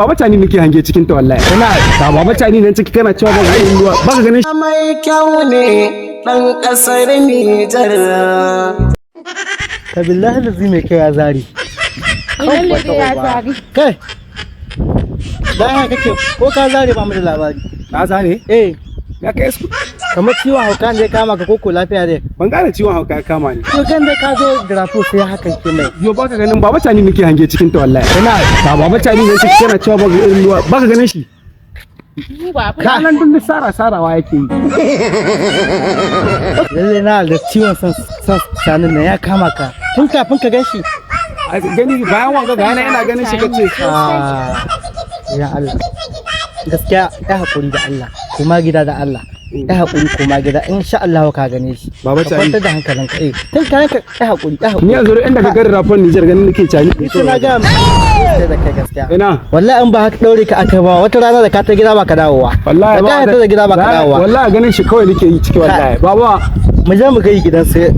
Baba Tani nake hange cikin ta wallahi. Ina ga Baba Tani nan ciki, kana cewa ba ga ruwa, ba ka ganin shi. Mai kyau ne ɗan ƙasar Nijar. Ka billahi lazi mai kai ya zari. Lalle dai ya zari. Kai. Dan haka kake ko ka zare ba mu da labari. Na zare? Eh, Ya kai su. kamar ciwon hauka ne ya kama ka koko lafiya dai? Ban gane ciwon hauka ya kama ni. To kan dai ka zo drapo sai hakan ke mai. Yo, baka ganin Baba Tani nake hange cikin ta wallahi. Ina ga Baba Tani nan ciki, kana cewa ba ga ruwa, ba ka ganin shi. Ni ba Ka nan duk sara sarawa yake yi. Lalle na da ciwon son sanin nan ya kama ka. Tun kafin ka gan shi. A gani bayan wanga ga yana ina ganin shi kace. Ah, ya Allah. Gaskiya ya hakuri da Allah. Kuma gida da Allah. Ya hakuri, koma gida, insha Allah ka gane shi. Baba Ka Tani. kwantar da hankalinka, eh. Tun kayan ka, ya hakuri, ya hakuri. Ni yanzu inda ka gari rafon Nijar ganin nake cani. Ni sai na ga sai da kai gaskiya. Ina. Wallahi in ba haka daure ka aka ba, wata rana da ka ta gida ba ka dawowa. Wallahi da ka ta da gida ba ka dawowa. Wallahi ganin shi kawai nake yi ciki wallahi. Baba. Mu je mu kai gidan sai.